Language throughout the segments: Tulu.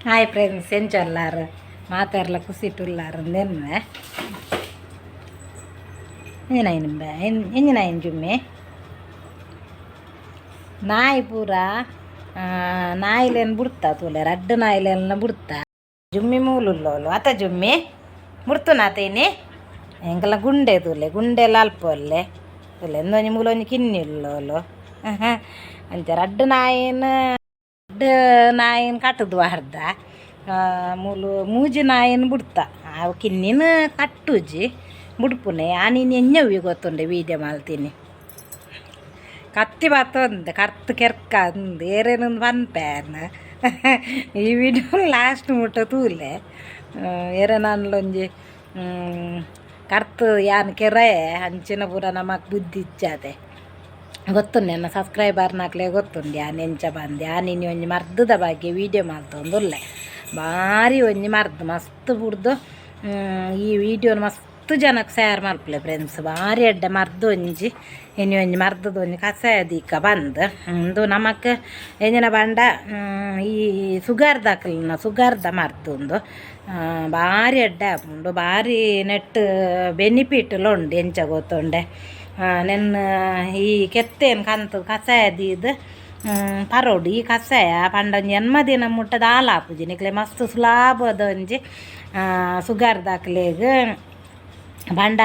ಹಾಯ್ ಫ್ರೆಂಡ್ಸ್, ಎಂಚಲ್ಲಾರು ಮಾತಾರ್ಲ ಖುಷಿಟುಲ್ಲಾರು ನೆನ್ನೆ ಎಂಜಿನ ಎಂಜಿನ ಜುಮ್ಮೆ ನಾಯಿ ಪೂರ ನಾಯಿಲೇನು ಬುಡ್ತಾ ತೂಲೆ ರಡ್ಡ್ ನಾಯಿಲೆಲ್ಲ ಬುಡ್ತಾ ಜುಮ್ಮಿ ಮೂಲುಲ್ಲೋಲು ಅತ ಜುಮ್ಮಿ ಬುಡ್ತುನಾತೇನಿ ಎಂಕಲ್ನ ಗುಂಡೆ ತೂಲೆ ಗುಂಡೆ ಅಲ್ಪೊಲ್ಲೆ ತೂಲೆ ಎಂದೊಂಜಿ ಮೂಲೊಂಜಿ ಕಿನ್ನಿ ಉಲ್ಲೋಲು ಅಂಚ ರಡ್ಡ್ ನಾಯಿನ್ ಕಟ್ಟುದು ಅರ್ಧ ಮೂಲು ಮೂಜಿ ನಾಯಿನ್ ಬುಡ್ತ ಅವು ಕಿನ್ನಿನ ಕಟ್ಟುಜಿ ಬುಡ್ಪುನೆ ಆನಿನ್ ಎಣ್ಣೆವಿ ಗೊತ್ತುಂಡೆ ವೀಡಿಯೋ ಮಲ್ತೀನಿ ಕತ್ತಿ ಬತ್ತೊಂದು ಕರ್ತು ಕೆರ್ಕ ಅಂದು ಏರೇನೊಂದು ಪನ್ಪೇನ್ ಈ ವಿಡಿಯೋ ಲಾಸ್ಟ್ ಮುಟ್ಟ ತೂಲೆ ಏರೇನಾನ್ಲೊಂಜಿ ಕರ್ತು ಯಾನ್ ಕೆರೆ ಅಂಚಿನ ಪೂರ ನಮಕ್ ಬುದ್ಧಿ ಇಚ್ಚಾತೆ ಗೊತ್ತುಂಡು ಎನ್ನ ಸಬ್ಸ್ಕ್ರೈಬರ್ನಕ್ಲೆ ಗೊತ್ತುಂಡು ಯಾನ್ ಎಂಚ ಬಂದೆ ಆನ್ ಇನಿ ಒಂಜಿ ಮರ್ದದ ಬಗ್ಗೆ ವೀಡಿಯೋ ಮಲ್ತೊಂದುಲ್ಲೆ ಭಾರಿ ಒಂಜಿ ಮರ್ದ್ ಮಸ್ತ್ ಬುಡ್ದು ಈ ವೀಡಿಯೋನ ಮಸ್ತ್ ಜನಕ್ಕೆ ಶೇರ್ ಮಲ್ಪುಲೆ ಫ್ರೆಂಡ್ಸ್. ಭಾರಿ ಎಡ್ಡೆ ಮರ್ದ್ ಒಂಜಿ ಇನಿ ಒಂಜಿ ಮರ್ದದ ಒಂಜಿ ಕಷಾಯ ದೀಕ ಬಂದ್ ಉಂದು ನಮಕ್ ಎಂಜಿನ ಪಂಡ ಈ ಸುಗರ್ದಕ್ಲೆನ ಸುಗರ್ದ ಮರ್ದ್ ಉಂದು ಭಾರಿ ಎಡ್ಡೆ ಆಪುಂಡು ಭಾರಿ ನೆಟ್ ಬೆನಿಫಿಟ್ಲ ಉಂಡು ಎಂಚ ಗೊತ್ತುಂಡೆ ನೆನ್ನೆ ಈ ಕೆತ್ತೇನು ಕಂತು ಕಷಾಯ ದೀದ್ ಪರೋಡು. ಈ ಕಷಾಯ ಪಂಡ ಒಂಜಿ ಎಣ್ಮ ದಿನ ಮುಟ್ಟ ದಾಲ ಆಪುಜಿ ನಿಕ್ಲೆ ಮಸ್ತ್ ಸುಲಾಭದ ಒಂಜಿ ಸುಗರ್ದಕ್ಲೆಗ್ ಪಂಡ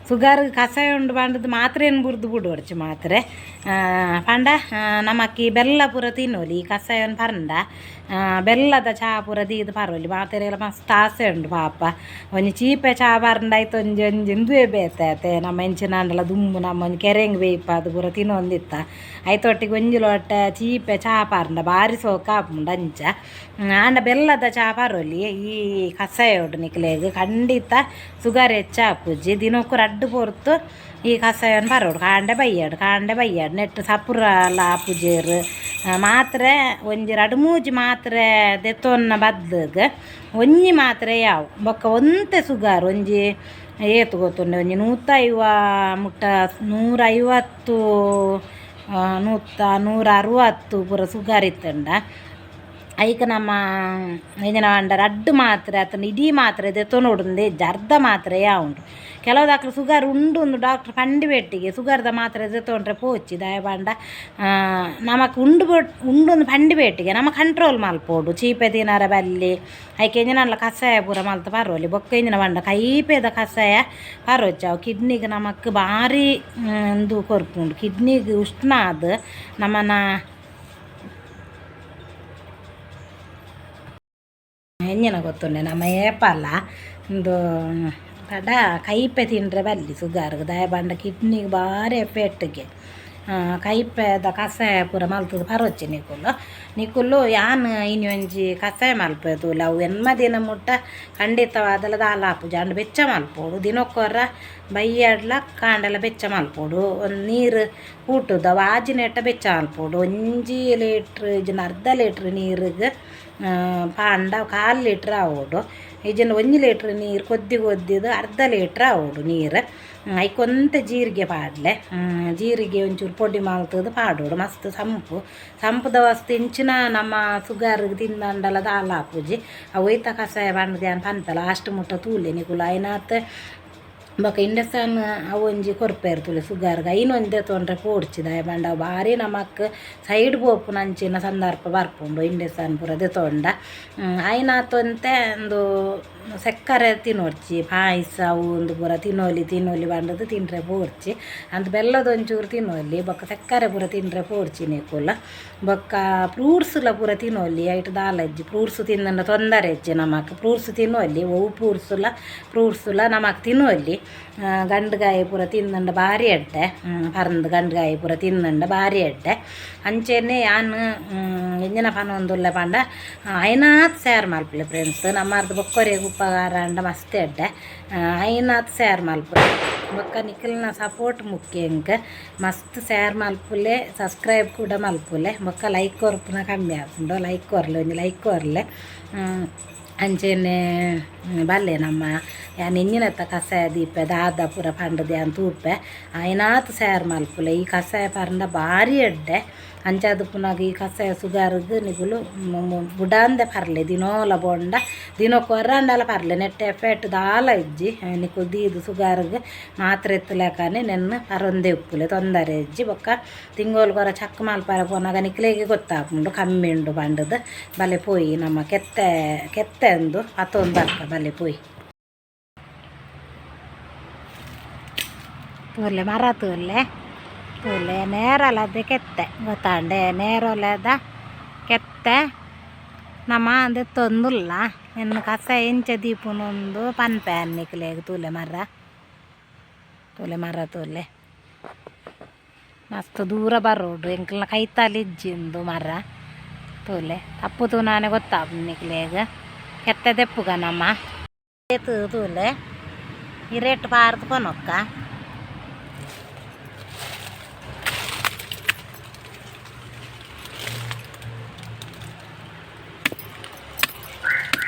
ಸುಗರ್ ಕಷಾಯ ಉಂಡು ಪಂಡದು ಮಾತ್ರೆನ್ ಬುರ್ದು ಬುಡೊಡ್ಚಿ ಮಾತ್ರೆ ಪಂಡ ನಮಕ್ ಈ ಬೆಲ್ಲ ಪೂರ ತಿನ್ನೊಲಿ. ಈ ಕಷಾಯನ್ ಪರ್ಂಡ ಬೆಲ್ಲದ ಚಾ ಪೂರ ದೀದ್ ಪರೊಲಿ. ಮಾತೆರೆಗ್ಲ ಮಸ್ತ್ ಆಸೆ ಉಂಡು ಪಾಪ ಒಂಜಿ ಚೀಪೆ ಚಾ ಪರ್ಂಡ ಐತ ಒಂಜಿ ಒಂಜಿ ಉಂದುವೇ ಬೇತೆ ಅತೆ. ನಮ್ಮ ಎಂಚಿನಾಂಡಲ ದುಂಬು ನಮ್ಮ ಒಂಜಿ ಕೆರೆಂಗ್ ಬೇಯ್ಪಾದ್ ಪೂರ ತಿನ್ನೊಂದಿತ್ತ ಐತೊಟ್ಟಿಗೆ ಒಂಜಿ ಲೋಟ ಚೀಪೆ ಚಾ ಪರ್ಂಡ ಬಾರಿ ಸೋಕು ಆಪುಂಡು ಅಂಚ. ಆಂಡ ಬೆಲ್ಲದ ಚಾ ಪರೊಲಿ. ಈ ಕಷಾಯೋಡು ನಿಕ್ಲೆಗ್ ಖಂಡಿತ ಸುಗರ್ ಹೆಚ್ಚಾಪುಜಿ. ದಿನೊಕ್ಕು ರಡ್ಡ್ ಪೊರ್ತು ಈ ಕಷಾಯನ್ ಪರೋಡು, ಕಾಂಡೆ ಬಯ್ಯಡು ಕಾಂಡೆ ಬಯ್ಯಡು. ನೆಟ್ ಸಪುರಲ ಆಪುಜೆರ್. ಮಾತ್ರೆ ಒಂಜಿ ರಡ್ಡ್ ಮೂಜಿ ಮಾತ್ರೆ ದೆತ್ತೊನ್ನ ಬದ್ಲುಗ್ ಒಂಜಿ ಮಾತ್ರೆ ಯಾವು. ಬೊಕ್ಕ ಒಂತೆ ಸುಗರ್ ಒಂಜಿ ಏತ್ ಗೊತ್ತುಂಡೆ ಒಂಜಿ 150 ಮುಟ್ಟ 150 160 ಪೂರ ಸುಗರ್ ಇತ್ತುಂಡ ಐಕ್ ನಮ್ಮ ಎಂಜಿನ ಪಂಡ ರಡ್ಡ್ ಮಾತ್ರೆ ಅತ್ತಂಡ ಇಡೀ ಮಾತ್ರೆ ದೆತ್ತೊನೊಡುಂದೇ ಇಜ್ಜಿ, ಅರ್ಧ ಮಾತ್ರೆ ಯಾವುಂಡು. ಕೆಲವುದಕ್ಲು ಸುಗರ್ ಉಂಡು ಉಂದು ಡಾಕ್ಟ್ರ್ ಪಂಡಿ ಬೆಟ್ಟಿಗೆ ಸುಗರ್ದ ಮಾತ್ರೆ ದೆತ್ತೊಂಡ್ರೆ ಪೋಚಿ ದಾಯೆ ಪಂಡ ನಮಕ್ ಉಂಡು ಉಂಡು ಪಂಡಿ ಬೇಟಿಗೆ ನಮ ಕಂಟ್ರೋಲ್ ಮಲ್ಪೊಡು. ಚೀಪೆ ತಿನರೆ ಬಲ್ಲಿ ಐಕ್ ಎಂಜಿನಲ ಕಷಾಯ ಪೂರ ಮಲ್ತ್ ಪರೋಲಿ. ಬೊಕ್ಕ ಎಂಜಿನ ಪಂಡ ಕೈಪೆದ ಕಷಾಯ ಪರೊಚ್ಚಿ ಅವು ಕಿಡ್ನಿಗ್ ನಮಕ್ ಬಾರಿ ಉಂದು ಕೊರ್ಪುಂಡು. ಕಿಡ್ನಿಗ್ ಉಷ್ಣ ಆದ್ ನಮನ ಎಂಜಿನ ಗೊತ್ತುಂಡೆ ನಮ ಏಪಲ ಉಂದು ಪಂಡ ಕೈಪೆ ತಿಂಡ್ರೆ ಬಲ್ಲಿ ಸುಗರ್ಗ್ ದಾಯೆ ಪಂಡ ಕಿಡ್ನಿಗ್ ಬಾರಿ ಎಫೆಕ್ಟ್ಗೆ. ಕೈಪೆದ ಕಷಾಯ ಪೂರ ಮಲ್ತುದು ಪರೊಚ್ಚಿ ನಿಕುಲು. ನಿಕುಲು ಯಾನ್ ಇನಿ ಒಂಜಿ ಕಷಾಯ ಮಲ್ಪೆ ತೂಲೆ ಅವು ಎಣ್ಮ ದಿನ ಮುಟ್ಟ ಖಂಡಿತವಾದಲ ದಾಲ ಆಪುಜಿ. ಆಂಡ ಬೆಚ್ಚ ಮಲ್ಪೊಡು ದಿನಕ್ಕೊರ ಬಯ್ಯಡ್ಲ ಕಾಂಡೆಲ ಬೆಚ್ಚ ಮಲ್ಪೊಡು. ಒಂಜಿ ನೀರು ಕೂಟುದು ಅವು ಆಜಿನೆಟ್ಟ ಬೆಚ್ಚ ಮಲ್ಪೊಡು. ಒಂಜಿ ಲೀಟ್ರ್ ಇಜ್ಜಿಂಡ ಅರ್ಧ ಲೀಟ್ರ್ ನೀರುಗ್ ಪಾಂಡ ಕಾಲು ಲೀಟ್ರ್ ಆವೊಡು ಇಜ್ಜಿಂಡ ಒಂಜಿ ಲೀಟ್ರ್ ನೀರು ಕೊದ್ದಿ ಕೊದ್ದಿದ್ ಅರ್ಧ ಲೀಟ್ರ್ ಆವೊಡು ನೀರು. ಐಕ್ ಒಂತೆ ಜೀರಿಗೆ ಪಾಡ್ಲೆ. ಜೀರಿಗೆ ಒಂಚೂರು ಪೊಡಿ ಮಲ್ತುದು ಪಾಡೊಡು. ಮಸ್ತ್ ಸಂಪು ಸಂಪುದ ವಸ್ತು ಇಂಚಿನ ನಮ್ಮ ಸುಗರ್ಗ್ ತಿಂದಂಡಲ ದಾಲ ಆಪುಜಿ. ಅವು ಒಯ್ತ ಕಷಾಯ ಪಂಡ್ದ್ ಯಾನ್ ಪನ್ಪೆ ಲಾಸ್ಟ್ ಮುಟ್ಟ ತೂಲೆ ನಿಕುಲು ಆಯ್ನಾತ್. ಬೊಕ ಇಂಡಸನ್ ಅವು ಒಂಜಿ ಕೊರ್ಪೆರ್ ತೂಲೆ ಸುಗರ್ಗ್ ಐನ್ ಒಂಜಿ ದೆತೊನ್ರೆ ಪೋಡ್ಚಿ ದಾಯೆ ಪಂಡ ಅವು ಬಾರಿ ನಮಕ್ ಸೈಡ್ ಪೋಪುನಂಚಿನ ಸಂದರ್ಭ ಬರ್ಪುಂಡು ಇಂಡಸನ್ ಪೂರ ದೆತೊಂಡ. ಆಯ್ನಾತ್ ಒಂತೆ ಉಂದು ಸಕ್ಕರೆ ತಿನೊಡ್ಚಿ ಪಾಯ್ಸ ಅವು ಉಂದು ಪೂರ ತಿನೊಲಿ ತಿನೊಲಿ ಪಂಡುದು ತಿನ್ರೆ ಪೋಡ್ಚಿ. ಅಂದ್ ಬೆಲ್ಲದ ಒಂಚೂರು ತಿನೊಲಿ. ಬೊಕ ಸಕ್ಕರೆ ಪೂರ ತಿನ್ರೆ ಪೋಡ್ಚಿ ನಿಕುಲು. ಬೊಕ್ಕ ಫ್ರೂಟ್ಸ್ಲ ಪೂರ ತಿನೊಲಿ ಐಟ್ ದಾಲ ಇಜ್ಜಿ. ಫ್ರೂಟ್ಸ್ ತಿಂದಂಡ ತೊಂದರೆ ಇಜ್ಜಿ ನಮಕ್. ಫ್ರೂಟ್ಸ್ ತಿನೊಲಿ ಒವು ಫ್ರೂಟ್ಸ್ಲ ಫ್ರೂಟ್ಸ್ಲ ನಮಕ್ ತಿನೊಲಿ. ಗಂಡುಗಾಯಿ ಪೂರ ತಿಂದಂಡ ಭಾರಿ ಎಡ್ಡೆ ಪರ್ಂದ್ ಗಂಡುಗಾಯಿ ಪೂರ ತಿಂದಂಡ ಭಾರಿ ಎಡ್ಡೆ. ಅಂಚೆನೆ ಯಾನ್ ಎಂಜಿನ ಪನೊಂದುಲ್ಲೆ ಪಂಡ ಐನಾತ್ ಸೇರ್ ಮಲ್ಪುಲೆ ಫ್ರೆಂಡ್ಸ್. ನಮ್ಮರ್ದ್ ಬೊಕ್ಕೊರಿಯಗ್ ಉಪಕಾರ ಆಂಡ ಮಸ್ತ್ ಎಡ್ಡೆ. ಐನಾತ್ ಸೇರ್ ಮಲ್ಪುಲೆ. ಬೊಕ್ಕ ನಿಕಲ್ನ ಸಪೋರ್ಟ್ ಮುಖ್ಯ ಎಂಕ್. ಮಸ್ತ್ ಶೇರ್ ಮಲ್ಪುಲೆ, ಸಬ್ಸ್ಕ್ರೈಬ್ ಕೂಡ ಮಲ್ಪುಲೆ. ಬೊಕ್ಕ ಲೈಕ್ ಕೊರ್ಪುನ ಕಮ್ಮಿ ಆಪುಂಡು. ಲೈಕ್ ಕೊರ್ಲೆ, ಒಂಜಿ ಲೈಕ್ ಕೊರ್ಲೆ. ಅಂಚೆನೆ ಬಲ್ಲೆ ನಮ್ಮ ಯಾನ್ ಎಂಜಿನತ್ತ ಕಷಾಯ ದೀಪೆ ದಾದ ಪೂರ ಪಂಡುದು ಯಾನ್ ತೂಪೆ. ಐನಾತ್ ಸೇರ್ ಮಲ್ಪುಲೆ. ಈ ಕಷಾಯ ಪರ್ಂಡ ಭಾರಿ ಎಡ್ಡೆ. ಅಂಚಾದ್ ಪುನಗ ಈ ಕಷಾಯ ಸುಗಾರ್ಗ್ ನಿಕುಲು ಬುಡಾಂದೆ ಪರ್ಲೆ ದಿನೋಲ ಬೋಂಡ ದಿನೊಕ್ಕು ಒರಾಂಡಲ ಪರ್ಲೆ ನೆಟ್ಟ್ ಎಫೆಕ್ಟ್ ದಾಲ ಇಜ್ಜಿ ನಿಕುಲು ದೀದ್ ಸುಗಾರ್ಗ್ ಮಾತ್ರೆ ಇತ್ತುಲೆಕನೆ ನೆನ್ನ್ ಪರೊಂದೆ ಉಪ್ಪುಲೆ ತೊಂದರೆ ಇಜ್ಜಿ ಬೊಕ್ಕ ತಿಂಗೊಲು ಕೊರ ಚಕ್ ಮಲ್ಪರೆ ಪೋನಗ ನಿಕ್ಲೆಗ್ ಗೊತ್ತಾಪುಂಡು ಕಮ್ಮಿ ಉಂಡು ಪಂಡುದು ಬಲೆ ಪೋಯಿ ನಮ್ಮ ಕೆತ್ತೆ ಕೆತ್ತೆ ಉಂದು ಪತೊಂದು ಬರ್ಪ ಬಲೆ ಪೋಯಿ ತೂಲೆ ಮರ ತೂಲೆ ತೂಲೆ ನೇರಲದ ಕೆತ್ತೆ ಗೊತ್ತಾಂಡೆ ನೇರೊಲೆದ ಕೆತ್ತೆ ನಮ ದೆತ್ತೊಂದುಲ್ಲ ಎನ್ನ ಕಷಾಯ ಎಂಚ ದೀಪುನೊಂದು ಪನ್ಪೆ ನಿಕ್ಲೆಗ್ ತೂಲೆ ಮರ ತೂಲೆ ಮರ ತೂಲೆ ಮಸ್ತ್ ದೂರ ಬರೋಡು ಎಂಕಲ್ನ ಕೈತಲ್ ಇಜ್ಜಿ ಉಂದು ಮರ ತೂಲೆ ತಪ್ಪು ತೂನಾನೆ ಗೊತ್ತಾಪುಂಡು ನಿಕ್ಲೆಗ್ ಕೆತ್ತೆ ದೆಪ್ಪುಗ ನಮ ತೂಲೆ ಇರೇಟ್ ಪಾರ್ದ್ ಕೊನೊಕ್ಕ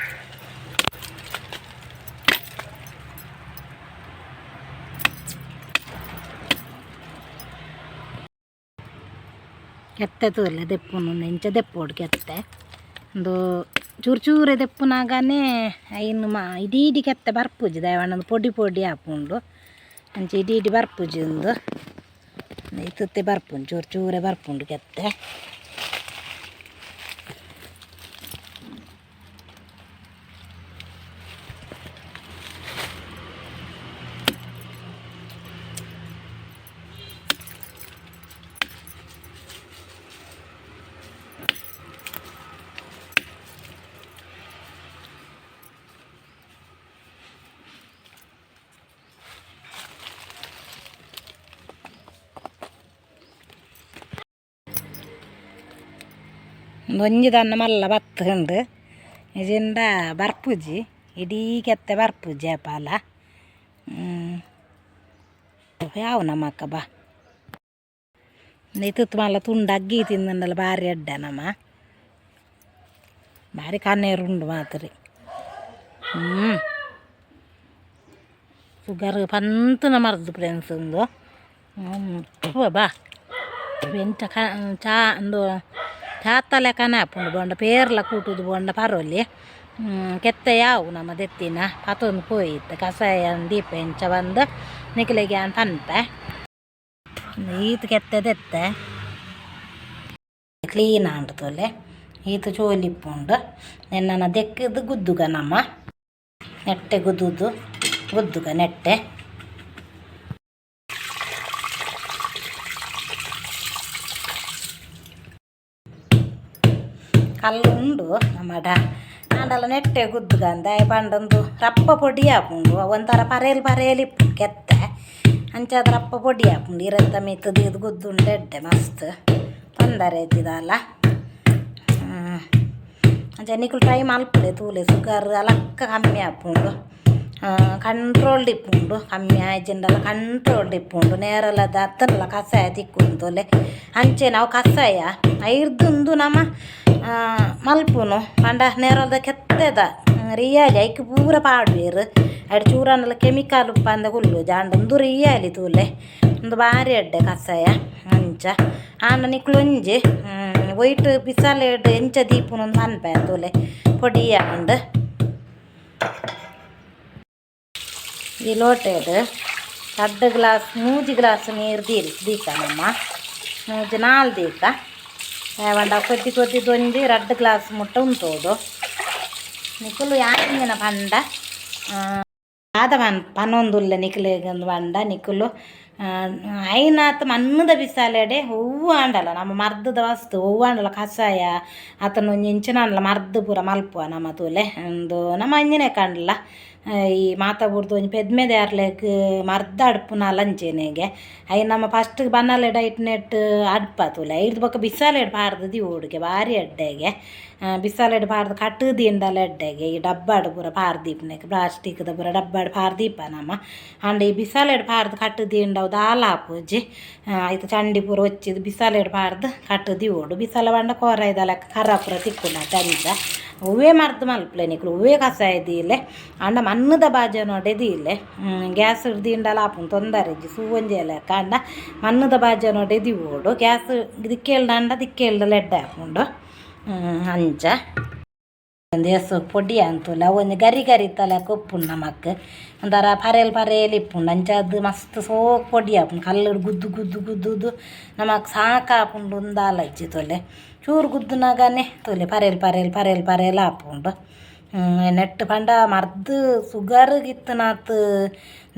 ಕೆತ್ತೆ ತೂಲೆ ದೆಪ್ಪುನು ಇಂಚ ದೆಪ್ಪೊಡು ಕೆತ್ತೆ ಉಂದು ಚೂರು ಚೂರೆ ದೆಪ್ಪುನಾಗನೇ ಐನ್ ಮಾ ಇಡೀ ಇಡೀ ಕೆತ್ತೆ ಬರ್ಪುಜಿ ದಾಯೆ ಪೊಡಿ ಪೊಡಿ ಆಪುಂಡು ಅಂಚ ಇಡೀ ಇಡೀ ಬರ್ಪುಜಿ ಉಂದು ಇತ್ತತ್ತೆ ಬರ್ಪುಂಡು ಚೂರು ಚೂರೆ ಬರ್ಪುಂಡು ಕೆತ್ತೆ. ಒಂಜಿ ದಾನ್ನ ಮಲ್ಲ ಬತ್ತುಂಡು ಇಜಿಂಡ ಬರ್ಪುಜಿ ಇಡೀ ಕೆತ್ತೆ ಬರ್ಪುಜಿ ಏಪಾಲ ಯಾವು ನಮಕ್ಕ ಬಾ ಇತ್ತಿತ್ತು ಮಲ್ಲ ತುಂಡು ಅಗ್ಗಿ ತಿಂದಂಡಲ ಬಾರಿ ಎಡ್ಡೆ ನಮ ಬಾರಿ ಕಣ್ಣೀರು ಉಂಡು ಮಾತ್ರಿ. ಸುಗರ್ ಪಂತುನ ಮರ್ದು ಫ್ರೆಂಡ್ಸ್ ಉಂದು ಬಾ ಎಂಚ ಚಾ ಉಂದು ಚಾತ ಲೆಕ್ಕನೆ ಆಪುಂಡು ಬೋಂಡ ಪೇರ್ಲ ಕೂಟುದು ಬೋಂಡ ಪರೋಲಿ ಕೆತ್ತೆ ಯಾವು ನಮ ದೆತ್ತಿನ ಪತೊಂದು ಪೋಯಿತ್ತು ಕಷಾಯ ದೀಪ ಎಂಚ ಬಂದು ನಿಕ್ಲೆಗ್ ಯಾನ್ ಪನ್ಪೆ ಈತ್ ಕೆತ್ತೆ ದೆತ್ತೆ ಕ್ಲೀನ್ ಆಂಡ್ ತೂಲೆ ಈತ್ ಚೋಲಿ ಇಪ್ಪುಂಡು ನೆನ್ನನ ದೆಕ್ಕಿದ್ ಗುದ್ದುಗ ನಮ ನೆಟ್ಟೆ ಗುದ್ದುದು ಗುದ್ದುಗ ನೆಟ್ಟೆ ಕಲ್ಲು ಉಂಡು ನಮ್ಮಡ ಆಂಡಲ ನೆಟ್ಟೆ ಗುದ್ದುಗಂದ ಪಂಡೊಂದು ರಪ್ಪ ಪೊಡಿ ಆಪುಂಡು ಒಂಥರ ಪರೇಲ್ ಪರೇಲ್ ಇಪ್ಪುಂಡು ಕೆತ್ತೆ ಅಂಚಾದ್ ರಪ್ಪ ಪೊಡಿ ಆಪುಂಡು ಇರೆತ್ತ ಮಿತ್ತ್ ದೀದ್ ಗುದ್ದುಂಡು ಎಡ್ಡೆ ಮಸ್ತ್ ತೊಂದರೆ ಇಜ್ಜಿದಾಲ. ಅಂಚ ನಿಕುಲು ಟ್ರೈ ಮಲ್ಪುಲೆ ತೂಲೆ ಸುಗರ್ ಅಲಕ್ಕ ಕಮ್ಮಿ ಆಪುಂಡು ಕಂಟ್ರೋಲ್ಡ್ ಇಪ್ಪುಂಡು ಕಮ್ಮಿ ಆಯ್ಜಿಂಡಲ ಕಂಟ್ರೋಲ್ಡ್ ಇಪ್ಪುಂಡು ನೇರಲದ ಅತ್ತಂಡಲ ಕಷಾಯ ತಿಕ್ಕುಂಡು ತೂಲೆ ಅಂಚೆ ನಾವು ಕಷಾಯ ಐರ್ದ್ ಉಂದು ನಮ ಮಲ್ಪುನು ಪಂಡ ನೇರೊಲ್ದ ಕೆತ್ತೆದ ರಿಯಾಲಿ ಐಕ್ ಪೂರ ಪಾಡುವೆರ್ ಐಟ್ ಚೂರಾಂಡಲ ಕೆಮಿಕಲ್ ಉಪ್ಪಂದೆ ಕುಲ್ಲುಜಿ ಆಂಡ ಉಂದು ರಿಯಾಲಿ ತೂಲೆ ಉಂದು ಬಾರಿ ಎಡ್ಡೆ ಕಷಾಯ ಅಂಚ ಆಂಡ ನಿಕುಲು ಒಂಜಿ ಒಯ್ಟ್ ಬಿಸಲೆಡ್ ಎಂಚ ದೀಪುನು ಅಂದ್ ಪನ್ಪೆ ತೂಲೆ ಪೊಡಿ ಆಂಡ್. ಈ ಲೋಟೆಡ್ ರಡ್ಡ್ ಗ್ಲಾಸ್ ಮೂಜಿ ಗ್ಲಾಸ್ ನೀರು ದೀಲ್ ದೀಕ ನಮ ಮೂಜಿ ನಾಲ್ ದೀಕ ಪಂಡ ಕೊದ್ದಿ ಕೊದ್ದಿದ್ ಒಂಜಿ ರಡ್ಡ್ ಗ್ಲಾಸ್ ಮುಟ್ಟ ಉಂತೋಡು ನಿಕುಲು ಯಾನಿಂಜಿನ ಪಂಡ ದಾದ ಪನೊಂದುಲ್ಲೆ ನಿಕುಲೆಗ್ ಪಂಡ ನಿಕುಲು ಐನಾತ್ ಮಣ್ಣುದ ಬಿಸಾಲೆಡೆ ಒವ್ವು ಆಂಡಲ ನಮ ಮರ್ದದ ವಸ್ತು ಒವ್ವು ಆಂಡಲ ಕಷಾಯ ಅತ್ತಂಡ ಒಂಜಿ ಎಂಚಿನ ಮರ್ದ್ ಪೂರ ಮಲ್ಪುವ ನಮ ತೂಲೆ ಉಂದು ನಮ ಅಂಚಿನೆ ಕಂಡಲ ಈ ಮಾತ ಬುಡ್ದು ಒಂಜಿ ಪೆದ್ಮೆದ ಯಾರ್ಲೆಗ್ ಮರ್ದ್ ಅಡ್ಪುನಲ ಅಂಚೆನೆಗೆ ಐನ್ ನಮ ಫಸ್ಟ್ ಬನ್ನಾಲೆಡ್ ಐಟ್ ನೆಟ್ ಅಡ್ಪ ತೂಲೆ ಐರ್ದ್ ಬೊಕ ಬಿಸಾಲೆಡ್ ಪಾಡ್ದ್ ದೀವೊಡುಗೆ ಬಾರಿ ಎಡ್ಡೆಗೆ ಬಿಸಾಲೆಡ್ ಪಾಡ್ದ್ ಕಟ್ಟ್ ದೀಂಡಲ ಎಡ್ಡೆಗೆ ಈ ಡಬ್ಬಾಡ್ ಪೂರ ಪಾಡ್ದ್ ದೀಪುನೆಕ್ ಪ್ಲಾಸ್ಟಿಕ್ದ ಪೂರ ಡಬ್ಬಾಡ್ ಪಾಡ್ದ್ ದೀಪ ನಮ ಆಂಡ ಈ ಬಿಸಾಲೆಡ್ ಪಾಡ್ದ್ ಕಟ್ಟ್ ದೀಂಡ ಅವು. ದಾಲ ಆಪುಜಿ. ಐತ ಚಂಡಿ ಪೂರ ಒಚ್ಚಿದ್ ಬಿಸಲೆಡ್ ಪಾಡ್ದ್ ಕಟ್ ದೀವೊಡು. ಬಿಸಲೆ ಪಂಡ ಕೋರೈದ ಲೆಕ್ಕ ಕರ ಪೂರ ತಿಕ್ಕುಂಡು ಅಂಚ. ಒವ್ವೇ ಮರ್ದ್ ಮಲ್ಪುಲೆ ನಿಕುಲು, ಒವ್ವೇ ಕಷಾಯ ದೀಲೆ, ಆಂಡ ಮಣ್ಣುದ ಬಾಜನೊಡೆ ದೀಲೆ. ಗ್ಯಾಸ್ ದೀಂಡಲ ಆಪುಂಡು, ತೊಂದರೆ ಇಜ್ಜಿ, ಸೂ ಒಂಜೇ ಲೆಕ್ಕ. ಆಂಡ ಮಣ್ಣುದ ಬಾಜನೊಡೆ ದೀವೊಡು. ಗ್ಯಾಸ್ ದಿಕ್ಕೆಲ್ಡಾಂಡ ದಿಕ್ಕೆಲ್ಡಲ ಎಡ್ಡೆ ಆಪುಂಡು ಅಂಚ. ಒಂಜಿ ಪೊಡಿ ಅಂತುಲ್ಲ, ಒಂಜಿ ಗರಿ ಗರಿತ ಲೆಕ್ಕ ಉಪ್ಪುಂಡು ನಮಕ್, ಒಂಥರ ಪರೇಲ್ ಪರೇಲ್ ಇಪ್ಪುಂಡು. ಅಂಚಾದ್ ಮಸ್ತ್ ಸೋಕು ಪೊಡಿ ಆಪುಂಡು. ಕಲ್ಲುಡು ಗುದ್ದು ಗುದ್ದು ಗುದ್ದುದು ನಮಕ್ ಸಾಕಾಪುಂಡು ಉಂದಾಲ ಇಜ್ಜಿ. ತೂಲೆ, ಚೂರು ಗುದ್ದುನಗನೆ ತೂಲೆ ಪರೇಲ್ ಪರೇಲ್ ಪರೇಲ್ ಪರೇಲ್ ಆಪುಂಡು. ನೆಟ್ಟ್ ಪಂಡ ಮರ್ದ್ ಸುಗರ್ ಇತ್ತಿನಾತ್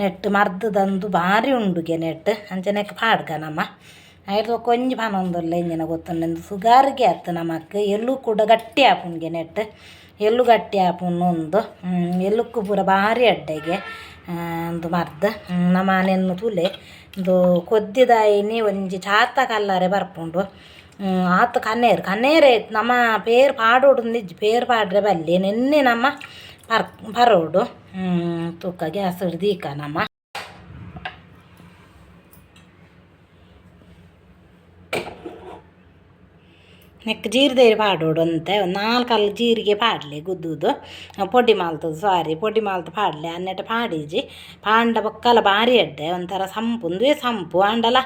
ನೆಟ್ಟ್ ಮರ್ದ್ ದಂದು ಬಾರಿ ಉಂಡುಗೆ ನೆಟ್ಟ್. ಅಂಚ ನೆಕ್ಕ್ ಪಾಡ್ಗ ನಮ. ಐರ್ದ್ ಬೊಕ್ಕ ಒಂಜಿ ಪನೊಂದುಲ್ಲೆ ಎಂಚಿನ ಗೊತ್ತುಂಡು? ಉಂದು ಸುಗರ್ಗೆ ಅತ್ತ್, ನಮಕ್ ಎಲ್ಲು ಕೂಡ ಗಟ್ಟಿ ಆಪುಂಡುಗೆ. ನೆಟ್ಟ್ ಎಲ್ಲು ಗಟ್ಟಿ ಆಪುಂಡು. ಉಂದು ಎಲ್ಲುಕ್ಕು ಪೂರ ಬಾರಿ ಎಡ್ಡೆಗೆ ಉಂದು ಮರ್ದ್. ನಮ ನೆನ್ನ್ ತೂಲೆ, ಉಂದು ಕೊದ್ದಿದಾಯಿನಿ ಒಂಜಿ ಚಾತ ಕಲ್ಲರೆ ಬರ್ಪುಂಡು. ಆತ್ ಕನೇರ್ ಕನೇರೆ ನಮ ಪೇರ್ ಪಾಡೊಡು ಇಜ್ಜಿ, ಪೇರ್ ಪಾಡ್ರೆ ಬಲ್ಲಿ, ನೆನ್ನೆ ನಮ ಪರೋಡು. ತೂಕ, ಗ್ಯಾಸ್ ದೀಕ ನಮ. ನೆಕ್ಕ್ ಜೀರ್ದೆರಿ ಪಾಡೊಡು ಒಂತೆ, ಒಂದು ನಾಲ್ ಕಲ್ಲು ಜೀರಿಗೆ ಪಾಡ್ಲೆ ಗುದ್ದುದು ಪೊಡಿ ಮಲ್ತುದು, ಸಾರಿ, ಪೊಡಿ ಮಲ್ತ್ ಪಾಡ್ಲೆ. ಅನ್ನೆಟ್ ಪಾಡಿಜಿ. ಪಾಂಡ ಬೊಕ್ಕಲ ಬಾರಿ ಎಡ್ಡೆ, ಒಂಥರ ಸಂಪು, ಉಂದುವೇ ಸಂಪು. ಆಂಡಲ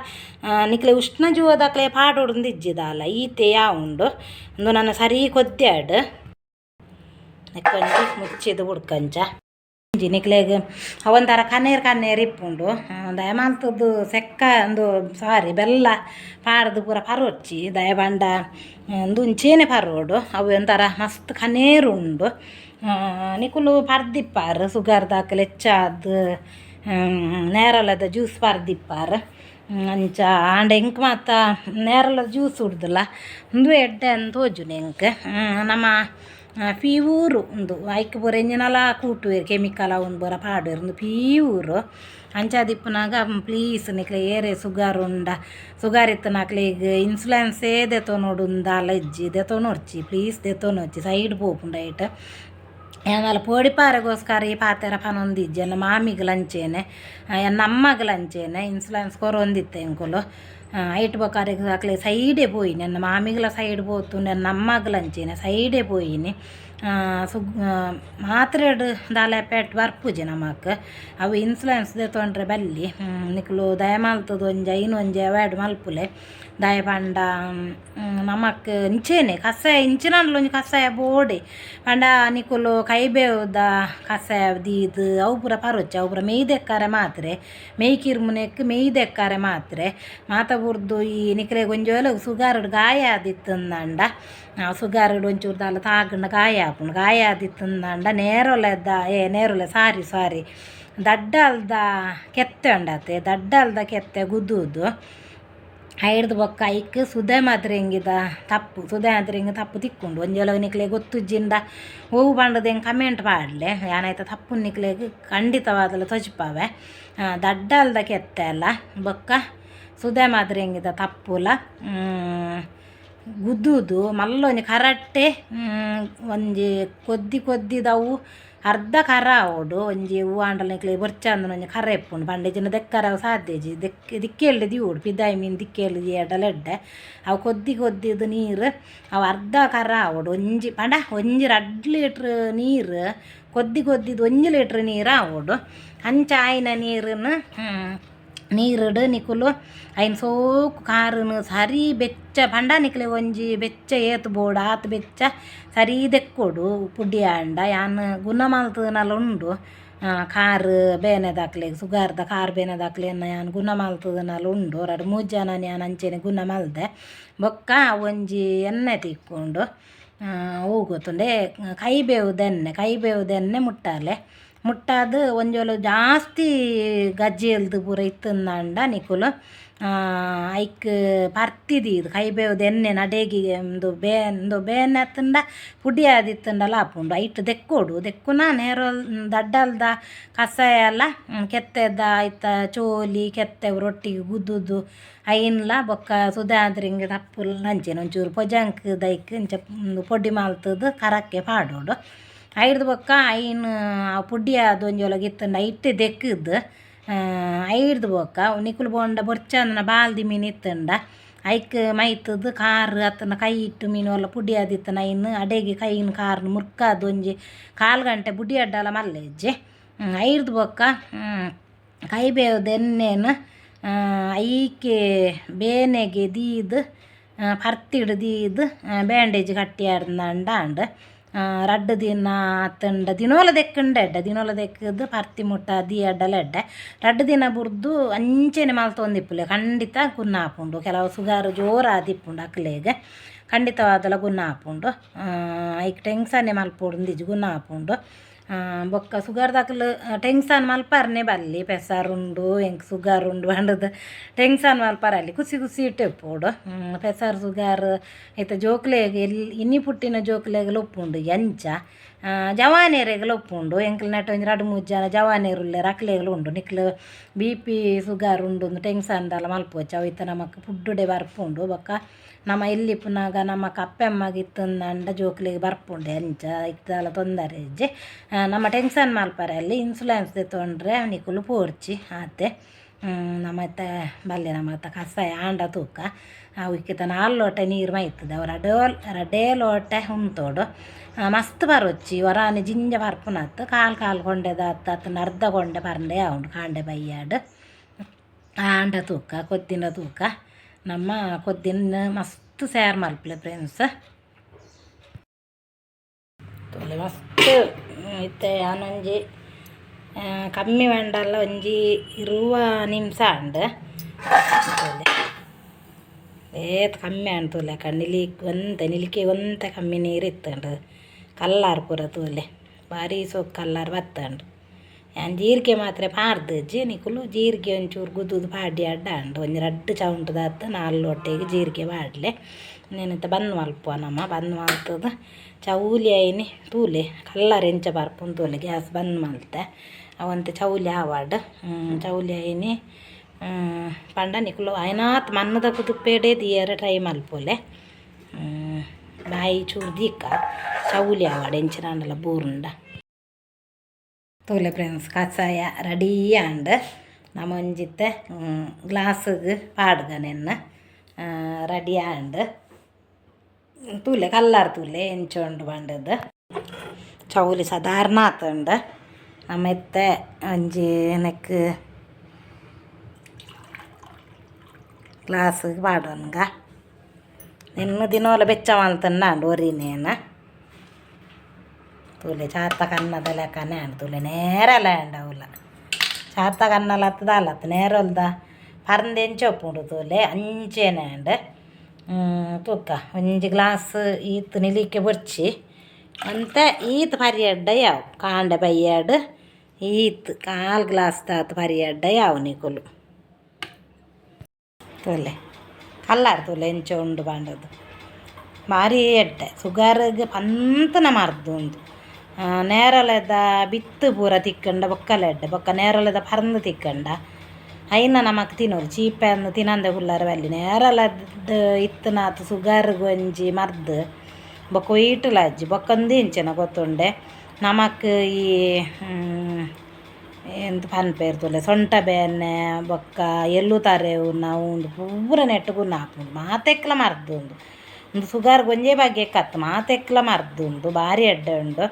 ನಿಕ್ಲೆ ಉಷ್ಣ ಜೀವದಕ್ಲೆ ಪಾಡೊಡು ಇಜ್ಜಿ ದಾಲ, ಈತೆ ಉಂಡು. ಉಂದು ನನ ಸರಿ ಕೊದ್ಯಾಡ್. ನೆಕ್ಕೊಂಜಿ ಮುಚ್ಚಿದ್ ಬುಡ್ಕಂಚ. ಒಂಜಿ ನಿಕ್ಲೆಗ್ ಅವೊಂಥರ ಕನೇರ್ ಕನೇರ್ ಇಪ್ಪುಂಡು. ದಾಯೆ ಮಲ್ತುದು ಸೆಕ್ಕ ಉಂದು, ಸಾರಿ, ಬೆಲ್ಲ ಪಾಡ್ದ್ ಪೂರ ಪರೊಚ್ಚಿ. ದಾಯೆ ಪಂಡ ಉಂದು ಇಂಚೆನೆ ಪರೋಡು, ಅವು ಒಂಥರ ಮಸ್ತ್ ಕನೇರ್ ಉಂಡು. ನಿಕುಲು ಪರ್ದಿಪ್ಪಾರ್, ಸುಗರ್ದಕುಲು ಹೆಚ್ಚಾದ್ ನೇರಳೆದ ಜ್ಯೂಸ್ ಪರ್ದಿಪ್ಪಾರ್ ಅಂಚ. ಆಂಡ ಎಂಕ್ ಮಾತ ನೇರಳೆದ ಜ್ಯೂಸ್ ಉಡ್ದಲ ಉಂದು ಎಡ್ಡೆ ಅಂದ್ ತೋಜುಂಡು ಎಂಕ್. ನಮ ಪ್ಯೂರು ಉಂದು, ಐಕ್ ಪೂರ ಎಂಚಿನಲ ಕೂಟುವೆರ್, ಕೆಮಿಕಲ್ ಅವೊಂದು ಪೂರ ಪಾಡುವೆರ್. ಉಂದು ಪ್ಯೂರು. ಅಂಚಾದಿಪ್ಪುನಗ ಪ್ಲೀಸ್ ನಿಕ್ಲೆ ಏರೆ ಸುಗರ್ ಉಂಡ, ಸುಗರ್ ಇತ್ತಿನಕ್ಲೆಗ್ ಇನ್ಸುಲೆನ್ಸೇ ದೆತೊನೊಡು ದಾಲ ಇಜ್ಜಿ, ದೆತೊನೊರ್ಚಿ, ಪ್ಲೀಸ್ ದೆತೊನೊರ್ಚಿ, ಸೈಡ್ ಪೋಪುಂಡು ಐಟ್. ಯಾನಲ ಪೋಡಿಪಾರೆಗೋಸ್ಕರ ಈ ಪಾತೆರ ಪನೊಂದಿಜ್ಜಿ. ಎನ್ನ ಮಾಮಿಗ್ಲ ಅಂಚೆನೆ, ಎನ್ನ ಅಮ್ಮಗ್ಲ ಅಂಚೆನೆ ಇನ್ಸುಲೆನ್ಸ್ ಕೊರೊಂದಿತ್ತೆ ಎಂಕುಲು. ಐಟ್ ಬೊಕ್ಕ ಅರೆಗ್ ಅಕ್ಲೆ ಸೈಡೇ ಪೋಯಿನಿ. ಎನ್ನ ಮಾಮಿಗ್ಲ ಸೈಡ್ ಪೋತುಂಡು, ಎನ್ನ ಅಮ್ಮಗ್ಲ ಅಂಚೆನೆ ಸೈಡೇ ಪೋಯಿನಿ. ಸುಗ್ ಮಾತ್ರೆಡ್ ದಾಲ ಎಫೆಕ್ಟ್ ಬರ್ಪುಜಿ ನಮಕ್, ಅವು ಇನ್ಸುಲೆನ್ಸ್ ದೆತೊಂಡ್ರೆ ಬಲ್ಲಿ. ನಿಕುಲು ದಯಮಲ್ತುದು ಒಂಜಿ ಐನ್ ಒಂಜಿ ಅವಾಯ್ಡ್ ಮಲ್ಪುಲೆ. ದಾಯೆ ಪಂಡ ನಮಕ್ ಇಂಚೆನೆ ಕಷಾಯ, ಇಂಚಿನಾಂಡಲ ಒಂಜಿ ಕಷಾಯ ಬೋಡೆ. ಪಂಡ ನಿಕುಲು ಕೈಬೇವುದ ಕಷಾಯ ದೀದ್ ಅವು ಪೂರ ಪರೊಚ್ಚಿ, ಅವು ಪೂರ ಮೆಯ್ ದೆಕ್ಕರೆ ಮಾತ್ರೆ, ಮೆಯ್ ಕಿರ್ಮುನೆಕ್ ಮೆಯ್ ದೆಕ್ಕರೆ ಮಾತ್ರೆ ಮಾತ ಬುಡ್ದು. ಈ ನಿಕ್ಲೆಗ್ ಒಂಜಿ ವೇಳೆ ಸುಗರ್ಡ್ ಗಾಯ ಆದಿತ್ತುಂದಾಂಡ, ಸುಗರ್ಡ್ ಒಂಚೂರು ದಾಲ ತಾಗ್ಂಡ ಗಾಯ ಆಪುಂಡು. ಗಾಯ ಆದಿತ್ತುಂದಾಂಡ ನೇರೊಲೆದ, ಏ ನೇರೊಲೆ, ಸಾರಿ ಸಾರಿ, ದಡ್ಡಲ್ದ ಕೆತ್ತೆ ಉಂಡತೆ, ದಡ್ಡಲ್ದ ಕೆತ್ತೆ ಗುದ್ದುದು ಐಡ್ದ್ ಬೊಕ್ಕ ಐಕ್ ಸುದೆ ಮಾದ್ರೆಂಗಿದ ತಪ್ಪು, ಸುದೆ ಮಾದ್ರೆಂಗಿ ತಪ್ಪು ತಿಕ್ಕುಂಡು. ಒಂಜಿ ವೇಳೆ ನಿಕ್ಲೆಗ್ ಗೊತ್ತುಜ್ಜಿಂಡ ಒವು ಪಂಡದು ಎಂಕ್ ಕಮೆಂಟ್ ಪಾಡ್ಲೆ, ಯಾನ್ ಐತ ತಪ್ಪು ನಿಕ್ಲೆಗ್ ಖಂಡಿತವಾದಲ ತೊಜಿಪಾವೆ. ದಡ್ಡಲ್ದ ಕೆತ್ತೆ ಅಲ್ಲ ಬೊಕ್ಕ ಸುದೆ ಮಾದ್ರೆಂಗಿದ ತಪ್ಪುಲ ಗುದ್ದುದು ಮಲ್ಲ ಒಂಜಿ ಕರಟ್ಟೆ ಒಂಜಿ ಕೊದ್ದಿ ಕೊದ್ದಿದವು ಅರ್ಧ ಕರ ಆವೊಡು. ಒಂಜಿ ಒವ್ವು ಆಂಡಲ ನಿಕ್ಲೆಗ್ ಬೊರ್ಚಂದಿನ ಒಂಜಿ ಕರ ಇಪ್ಪುಂಡು ಪಂಡ ಇಜ್ಜಿಂಡ ದೆಕ್ಕರೆ ಅವು ಸಾಧ್ಯ ಇಜ್ಜಿ. ದಿಕ್ಕೆಲ್ಡ್ ದೀವೊಡು, ಪಿದಾಯಿ ಮೀನ್ ದಿಕ್ಕೆಲ್ಡ್ ದೀಯೆರ್ಡಲ ಎಡ್ಡೆ. ಅವು ಕೊದ್ದಿ ಕೊದ್ದಿದ್ ನೀರು ಅವು ಅರ್ಧ ಕರ ಆವೊಡು. ಒಂಜಿ ಪಂಡ ಒಂಜಿ ರಡ್ಡ್ ಲೀಟ್ರ್ ನೀರು ಕೊದ್ದಿ ಕೊದ್ದಿದ್ 1 ಲೀಟ್ರ್ ನೀರು ಆವೊಡು. ಅಂಚ ಆಯಿನ ನೀರುನು, ನೀರುಡು ನಿಕುಲು ಐನ್ ಸೋಕು ಕಾರುನು ಸರಿ ಬೆಚ್ಚ ಪಂಡ ನಿಕ್ಲೆಗ್ ಒಂಜಿ ಬೆಚ್ಚ ಏತ್ ಬೋಡು ಆತ್ ಬೆಚ್ಚ ಸರಿ ದೆಕ್ಕೊಡು. ಪುಡಿ ಆಂಡ ಯಾನ್ ಗುಣ ಮಲ್ತುನಲ ಉಂಡು. ಕಾರ್ ಬೇನೆದಕ್ಲೆಗ್, ಸುಗಾರ್ದ ಕಾರ್ ಬೇನೆದಕ್ಲೆನ ಯಾನ್ ಗುಣ ಮಲ್ತುನಲ ಉಂಡು. ರಡ್ಡ್ ಮೂಜಿ ಜನನ್ ಯಾನ್ ಅಂಚೆನೆ ಗುಣ ಮಲ್ದೆ. ಬೊಕ್ಕ ಒಂಜಿ ಎಣ್ಣೆ ತಿಕ್ಕುಂಡು, ಒವು ಗೊತ್ತುಂಡೆ? ಕೈಬೇವುದ ಎಣ್ಣೆ. ಕೈಬೇವುದ ಎಣ್ಣೆ ಮುಟ್ಟಾಲೆ. ಮುಟ್ಟಾದ್ ಒಂಜೋಲು ಜಾಸ್ತಿ ಗಜ್ಜೇಲ್ದು ಪೂರ ಇತ್ತುಂದಾಂಡ ನಿಕುಲು ಐಕ್ ಪರ್ತಿ ದೀದ್ ಕೈಬೇವುದ ಎಣ್ಣೆ ಅಡೇಗೆ ಉಂದು ಉಂದು ಬೇನೆ ಅತ್ತುಂಡ ಪುಡಿ ಆದಿತ್ತುಂಡಲ ಆಪುಂಡು. ಐಟ್ ದೆಕ್ಕೊಡು. ದೆಕ್ಕುನ ನೇರೊಲ್ ದಡ್ಡಲ್ದ ಕಷಾಯ ಎಲ್ಲ ಕೆತ್ತೆದ ಐತ ಚೋಲಿ ಕೆತ್ತೆ ರೊಟ್ಟಿಗೆ ಗುದ್ದುದು ಐನ್ಲ ಬೊಕ್ಕ ಸುಧಾದ್ರಿಂಗ್ ತಪ್ಪುಲ್ ಅಂಚೆನೆ ಒಂಚೂರು ಪೊಜಂಕ್ ದೈಕ್ ಇಂಚ ಉಂದು ಪೊಡಿ ಮಲ್ತುದು ಕರಕ್ಕೆ ಪಾಡೊಡು. ಐಡ್ದ್ ಬೊಕ್ಕ ಐನ್ ಆ ಪುಡಿ ಆದ್ ಒಂಜಿ ಒಳಗೆ ಇತ್ತುಂಡ ಐಟೆ ದೆಕ್ಕುದು. ಐಡ್ದ್ ಬೊಕ್ಕ ನಿಕುಲು ಪೋಂಡ ಬೊರ್ಚಂದನ ಬಾಲ್ದಿ ಮೀನು ಇತ್ತುಂಡ ಐಕ್ ಮೈತುದು ಕಾರ್ ಅತ್ತನ ಕೈ ಇಟ್ಟು ಮೀನು ಒಲ್ಲ ಪುಡಿ ಆದಿತ್ತನ ಐನ್ ಅಡೆಗೆ ಕೈನ್ ಕಾರ್ನ್ ಮುರ್ಕಾದ್ ಒಂಜಿ ಕಾಲು ಗಂಟೆ ಬುಡಿ ಅಡ್ಡಲ ಮಲ್ಲೆಜ್ಜೆ. ಐಡ್ದ್ ಬೊಕ್ಕ ಕೈಬೇವುದ ಎಣ್ಣೆನ್ ಐಕೆ ಬೇನೆಗೆ ದೀದ್ ಪರ್ತಿಡ್ ದೀದ್ ಬ್ಯಾಂಡೇಜ್ ಕಟ್ಟಿಯಾರ್ಂಡ ಆಂಡ್. ರಡ್ಡ್ ದಿನ ಅತ್ತಂಡ ದಿನೋಲ ದೆಕ್ಕುಂಡ ಎಡ್ಡೆ ದಿನೋಲ ದೆಕ್ಕುದು ಪರ್ತಿ ಮುಟ್ಟ ದೀಯಡ್ಡಲ ಎಡ್ಡೆ. ರಡ್ಡ್ ದಿನ ಬುರ್ದು ಅಂಚೆನೆ ಮಲ್ತೊಂದಿಪ್ಪುಲೆ ಖಂಡಿತ ಗುಣ ಆಪುಂಡು. ಕೆಲವು ಸುಗಾರು ಜೋರಾದಿಪ್ಪುಂಡು ಅಕ್ಲೆಗ್ ಖಂಡಿತವಾದಲ ಗುಣ ಆಪುಂಡು. ಐಕ್ ಟೆನ್ಷನ್ನೇ ಮಲ್ಪೊಡುಂದಿಜ್ಜಿ ಗುಣ ಆಪುಂಡು. ಬೊಕ್ಕ ಸುಗರ್ದಕ್ಲು ಟೆನ್ಷನ್ ಮಲ್ಪರ್ನೆ ಬಲ್ಲಿ ಪೆಸರ್ ಉಂಡು ಎಂಕ್ ಸುಗರ್ ಉಂಡು ಪಂಡುದು ಟೆನ್ಷನ್ ಮಲ್ಪರಲ್ಲಿ ಖುಷಿ ಖುಷಿ ಇಟ್ಟಿಪ್ಪೊಡು. ಪೆಸರ್ ಸುಗರ್ ಇತ್ತೆ ಜೋಕ್ಲೆಗ್ ಎಲ್ಲಿ ಇನಿ ಪುಟ್ಟಿನ ಜೋಕ್ಲೆಗ್ಲ ಉಪ್ಪುಂಡು ಎಂಚ ಜವಾನೆರೆಗ್ಲ ಉಪ್ಪುಂಡು. ಎಂಕ್ಲ ನೆಟ್ ಒಂಜಿ ರಡ್ಡ್ ಮೂಜಿ ಜನ ಜವಾನೆರ್ ಉಲ್ಲೆರ್ ಅಕ್ಲೆಗ್ಲ ಉಂಡು. ನಿಕ್ಲು ಬಿ ಪಿ ಸುಗರ್ ಉಂಡು ಟೆನ್ಷನ್ ದಾಲ ಮಲ್ಪೊಚ್ಚಿ ಅವು ಇತ್ತೆ ನಮಕ್ ಫುಡ್ಡುಡೆ ಬರ್ಪುಂಡು. ಬೊಕ್ಕ ನಮ ಎಲ್ಲಿ ಇಪ್ಪುನಗ ನಮಕ್ ಅಪ್ಪೆ ಅಮ್ಮಗ್ ಇತ್ತುಂದಾಂಡ ಜೋಕ್ಲೆಗ್ ಬರ್ಪುಂಡು ಎಂಚ ಐಕ್ ದಾಲ ತೊಂದರೆ ಇಜ್ಜಿ. ನಮ ಟೆನ್ಷನ್ ಮಲ್ಪರೆ ಅಲ್ಲಿ ಇನ್ಸುಲೆನ್ಸ್ ದೆತ್ತೊಂಡ್ರೆ ನಿಕುಲು ಪೋರ್ಚಿ ಆತೆ. ನಮ ಇತ್ತೆ ಬಲ್ಲೆ ನಮ ಇತ್ತೆ ಕಷಾಯ ಆಂಡ ತೂಕ ಅವು ಇಕ್ಕಿತ 4 ಲೋಟೆ ನೀರು ಮೈತದೆ ಅವು ರಡ್ಡೇ ಲೋಟೆ ಉಂತೋಡು. ಮಸ್ತ್ ಬರೊಚ್ಚಿ ಒರಾನೆ ಜಿಂಜ ಪರ್ಪುನತ್ತು ಕಾಲು ಕಾಲು ಕೊಂಡೆದ ಅತ್ತಂಡ ಅರ್ಧ ಕೊಂಡೆ ಪರಂಡೆ ಆವುಂಡು ಕಾಂಡೆ ಬಯ್ಯಾಡ್. ಆಂಡ ತೂಕ ಕೊದ್ದಿನ ತೂಕ ನಮ್ಮ ಕೊದ್ದಿನ ಮಸ್ತ್ ಸೇರ್ ಮಲ್ಪಲೆ ಫ್ರೆಂಡ್ಸ್. ತೂಲೆ ಮಸ್ತ್ ಇತ್ತೆ ಯಾನೊಂಜಿ ಕಮ್ಮಿ ಪಂಡಲ ಒಂಜಿ 20 ನಿಮಿಷ ಆಂಡ್. ತೂಲೆ ಏತ್ ಕಮ್ಮಿ ಆಂಡ್ ತೂಲೆ ನಿಲಿಕ್ ಒಂತೆ ನಿಲಿಕೆ ಒಂತೆ ಕಮ್ಮಿ ನೀರು ಇತ್ತುಂಡು. ಕಲ್ಲಾರ್ ಪೂರ ತೂಲೆ ಬಾರಿ ಸೋಕು ಕಲ್ಲಾರ್ ಬತ್ತುಂಡು. ಯಾನ್ ಜೀರಿಗೆ ಮಾತ್ರ ಪಾರ್ದಿಜ್ಜಿ ನಿಕುಲು ಜೀರಿಗೆ ಒಂಚೂರು ಗುದ್ದುದು ಪಾಡಿ ಅಡ್ಡ ಆಂಡ್. ಒಂಜಿ ರಡ್ಡ್ ಚೌಂಟದಾತ್ 4 ಲೋಟೆಗ್ ಜೀರಿಗೆ ಪಾಡ್ಲೆ. ನೆನತ ಬಂದ್ ಮಲ್ಪುವ ನಮ ಬಂದ್ ಮಲ್ತುದು ಚೌಲಿ ಐನಿ ತೂಲೆ ಕಲ್ಲರ್ ಎಂಚ ಬರ್ಪುಂಡು ತೂಲೆ ಗ್ಯಾಸ್ ಬಂದ್ ಮಲ್ತೆ ಅವಂತೆ ಚೌಲಿ ಆವಡ್. ಚೌಲಿ ಐನಿ ಪಂಡ ನಿಕುಲು ಆಯ್ನಾತ್ ಮಣ್ಣುದ ಕುದುಪೇಡೆ ದೀಯರೆ ಟ್ರೈ ಮಲ್ಪೊಲೆ. ಬಾಯಿ ಚೂರು ದೀಕ ಚೌಲಿ ಆವಡ್ ಎಂಚಿನಾಂಡಲ ಬೂರುಂಡ. ತೂಲೆ ಫ್ರೆಂಡ್ಸ್ ಕಷಾಯ ರೆಡಿ ಆಂಡ್. ನಮ ಒಂಜಿತ್ತೆ ಗ್ಲಾಸ್ಗ್ ಪಾಡ್ಗ ನೆನ್ನ ರೆಡಿ ಆಂಡ್. ತೂಲೆ ಕಲ್ಲರ್ ತೂಲೆ ಎಂಚ ಉಂಡು ಪಂಡುದು. ಚೌಲಿ ಸಾಧಾರಣ ಆತುಂಡು. ನಮ ಇತ್ತೆ ಒಂಜಿ ನೆಕ್ ಗ್ಲಾಸ್ಗ್ ಪಾಡೊನ್ಗ. ನೆನ್ನು ದಿನೋಲ ಬೆಚ್ಚ ಮಲ್ತುಂಡ ಆಂಡ್ ಒರಿನೇನ. ತೂಲೆ ಚಾತ ಕನ್ನದ ಲೆಕ್ಕನೆ ಆಂಡ್ ತೂಲೆ ನೇರಲ ಆಂಡ್ ಅವುಲ ಚಾತ ಕನ್ನಲ ಅತ್ತ್ ದಾಲತ್ ನೇರೊಲ್ದ ಪರ್ಂದ್ ಎಂಚ ಉಪ್ಪುಂಡು ತೂಲೆ ಅಂಚೆನೆ ಆಂಡ್. ತೂಕ ಒಂಜಿ ಗ್ಲಾಸ್ ಈತ್ ನಿಲಿಕೆ ಬೊರ್ಚಿ ಒಂತೆ ಈತ್ ಪರಿಯಡ್ಡ ಯಾವು ಕಾಂಡೆ ಬಯ್ಯಾಡ್ ಈತ್ ಕಾಲು ಗ್ಲಾಸ್ ದಾತ್ ಪರಿಯಡ್ಡ ಯಾವು ನಿಕುಲು. ತೂಲೆ ಕಲ್ಲಾರ್ ತೂಲೆ ಎಂಚ ಉಂಡು ಪಂಡುದು ಬಾರಿ ಎಡ್ಡೆ ಸುಗರ್ಗ್ ಪಂತನ ಮರ್ದ್ ಉಂದು. ನೇರಳೆದ ಬಿತ್ತು ಪೂರ ತಿಕ್ಕಂಡ ಬೊಕ್ಕಲ ಎಡ್ಡೆ ಬೊಕ್ಕ ನೇರಳೆದ ಪರ್ಂದ್ ತಿಕ್ಕಂಡ ಐನ ನಮಕ್ ತಿನ್ನೋರು ಚೀಪೆ ಅಂದ್ ತಿನಂದೆ ಕುಲ್ಲರೆ ಬಲ್ಲಿ. ನೇರಳೆದ ಇತ್ತನಾತ್ ಸುಗರ್ಗ್ ಒಂಜಿ ಮರ್ದ್ ಬೊಕ್ಕ ಒಯ್ಟುಲ ಇಜ್ಜಿ. ಬೊಕ್ಕ ಉಂದು ಎಂಚಿನ ಗೊತ್ತುಂಡೆ ನಮಕ್ ಈ ಎಂತ ಪನ್ಪೆರ್ ತೂಲೆ ಸೊಂಟ ಬೇನೆ ಬೊಕ್ಕ ಎಲ್ಲು ತರೆವುನ ಉಂದು ಪೂರ ನೆಟ್ಟ್ ಗುಣ ಆಪುಂಡು ಮಾತೆಕ್ಲ ಮರ್ದ್ ಉಂದು. ಉಂದು ಸುಗರ್ಗ್ ಒಂಜೇ ಬಗೆಕ್ ಅತ್ತ್ ಮಾತೆಕ್ಲ ಮರ್ದ್ ಉಂದು ಬಾರಿ ಎಡ್ಡೆ ಉಂಡು.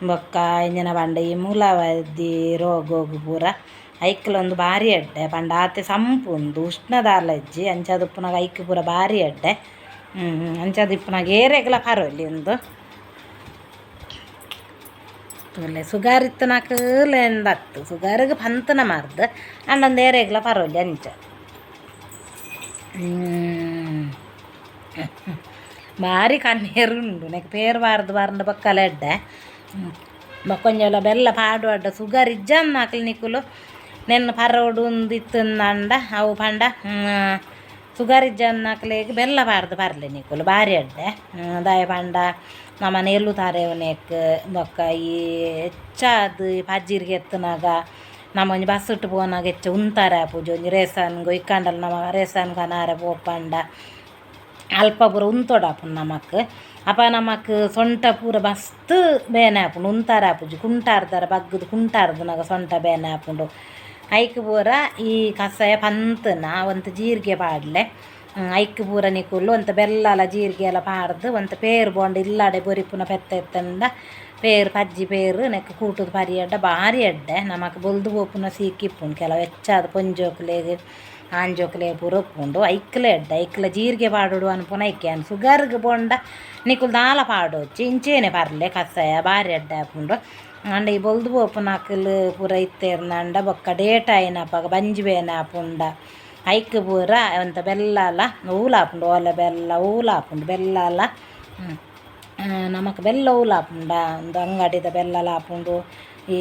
ಬೊಕ್ಕ ಎಂಚಿನ ಪಂಡ ಈ ಮೂಲವ್ಯಾಧಿ ರೋಗೊಗು ಪೂರ ಐಕ್ಲ ಉಂದು ಬಾರಿ ಎಡ್ಡೆ ಪಂಡ ಆತೆ ಸಂಪು ಉಂದು ಉಷ್ಣ ದಾಲ ಇಜ್ಜಿ ಅಂಚಾದ್ ಉಪ್ಪುನಗ ಐಕ್ ಪೂರ ಬಾರಿ ಎಡ್ಡೆ. ಅಂಚಾದ್ ಇಪ್ಪುನಗ ಏರೆಗ್ಲ ಪರೊಲಿ ಉಂದು. ತೂಲೆ ಸುಗರ್ ಇತ್ತಿನಕುಲು ಎಂದತ್ತು ಸುಗರ್ಗ್ ಪಂತನ ಮರ್ದ್ ಆಂಡ ಉಂದು ಏರೆಗ್ಲ ಪರೊಲಿ ಅಂಚ. ಬಾರಿ ಕಣ್ಣೀರು ಉಂಡು ನೆಕ್ ಪೇರ್ ಪಾರ್ದ್ ಪರ್ಂಡ ಬೊಕ್ಕಲ ಎಡ್ಡೆ. ಬೊಕ್ಕ ಒಂಜಿ ಬೆಲ್ಲ ಪಾಡುವಡ್ಡ ಸುಗರ್ ಇಜ್ಜಂದಿನಕುಲು ನಿಕುಲು ನೆನ್ನ ಪರೋಡು ಉಂದು ಇತ್ತುಂದಾಂಡ ಅವು ಪಂಡ ಸುಗರ್ ಇಜ್ಜಂದಿನಕ್ಲೆಗ್ ಬೆಲ್ಲ ಪಾಡ್ದ್ ಪರ್ಲೆ ನಿಕುಲು ಬಾರಿ ಎಡ್ಡೆ. ದಾಯೆ ಪಂಡ ನಮನ ಎಲ್ಲು ತರೆವುನೆಕ್ ಬೊಕ್ಕ ಈ ಹೆಚ್ಚಾದ್ ಪಜಿರ್ಗ್ ಎತ್ತುನಗ ನಮ ಒಂಜಿ ಬಸ್ಸುಟ್ ಪೋನಗ ಹೆಚ್ಚ ಉಂತಾರೆ ಆಪುಜಿ ಒಂಜಿ ರೇಸನ್ಗ್ ಒಯ್ಕಂಡಲ ನಮ ರೇಸನ್ ಕನಾರೆ ಪೋಪಂಡ ಅಲ್ಪ ಪೂರ ಉಂತೊಡಾಪುಂಡು ನಮಕ್. ಅಪ ನಮಕ್ ಸೊಂಟ ಪೂರ ಮಸ್ತ್ ಬೇನೆ ಆಪುಂಡು ಉಂತಾರೆ ಆಪುಜಿ ಕುಂಟಾರ್ದರ ಬಗ್ಗುದು ಕುಂಟಾರ್ದನಗ ಸೊಂಟ ಬೇನೆ ಆಪುಂಡು. ಐಕ್ ಪೂರ ಈ ಕಷಾಯ ಪಂತುನ ಒಂತೆ ಜೀರಿಗೆ ಪಾಡ್ಲೆ ಐಕ್ ಪೂರ ನಿಕುಲು ಒಂತೆ ಬೆಲ್ಲಲ ಜೀರಿಗೆ ಎಲ್ಲ ಪಾಡ್ದು ಒಂತೆ ಪೇರು ಬೋಂಡ ಇಲ್ಲಡೆ ಬೊರಿಪುನ ಪೆತ್ತ ಇತ್ತಂಡ ಪೇರು ಪಜ್ಜಿ ಪೇರು ನೆಕ್ ಕೂಟುದು ಪರಿಯಡ್ಡ ಬಾರಿ ಎಡ್ಡೆ ನಮಕ್ ಬೊಲ್ದು ಪೋಪುನ ಸೀಕ್ ಇಪ್ಪುಂಡು ಕೆಲವು ಹೆಚ್ಚಾದ ಪೊಂಜೋಕುಲೆಗ್ ಆಂಜೋಕುಲೆಗ್ ಪೂರ ಉಪ್ಪುಂಡು ಐಕ್ಲ ಎಡ್ಡೆ ಐಕ್ಲ ಜೀರಿಗೆ ಪಾಡೋಡು ಅನ್ಪುನ ಐಕೆ ಸುಗರ್ಗ್ ಬೋಂಡ ನಿಕುಲು ದಾಲ ಪಾಡೊಚ್ಚಿ ಇಂಚೇನೆ ಪರ್ಲೆ ಕಷಾಯ ಬಾರಿ ಎಡ್ಡೆ ಆಪುಂಡು ಆಂಡ ಈ ಬೊಲ್ದು ಪೋಪುನಕುಲು ಪೂರ ಇತ್ತೆರ್ನಂಡ ಬೊಕ್ಕ ಡೇಟ್ ಆಯಿನಪಗ ಬಂಜಿ ಬೇನೆ ಆಪುಂಡ ಐಕ್ ಪೂರ ಒಂತೆ ಬೆಲ್ಲಲ ಓಲು ಆಪುಂಡು ಓಲೆ ಬೆಲ್ಲ ಓಲು ಆಪುಂಡು ಬೆಲ್ಲಲ ನಮಕ್ ಬೆಲ್ಲ ಓಲು ಆಪುಂಡ ಉಂದು ಅಂಗಡಿದ ಬೆಲ್ಲಲ ಆಪುಂಡು ಈ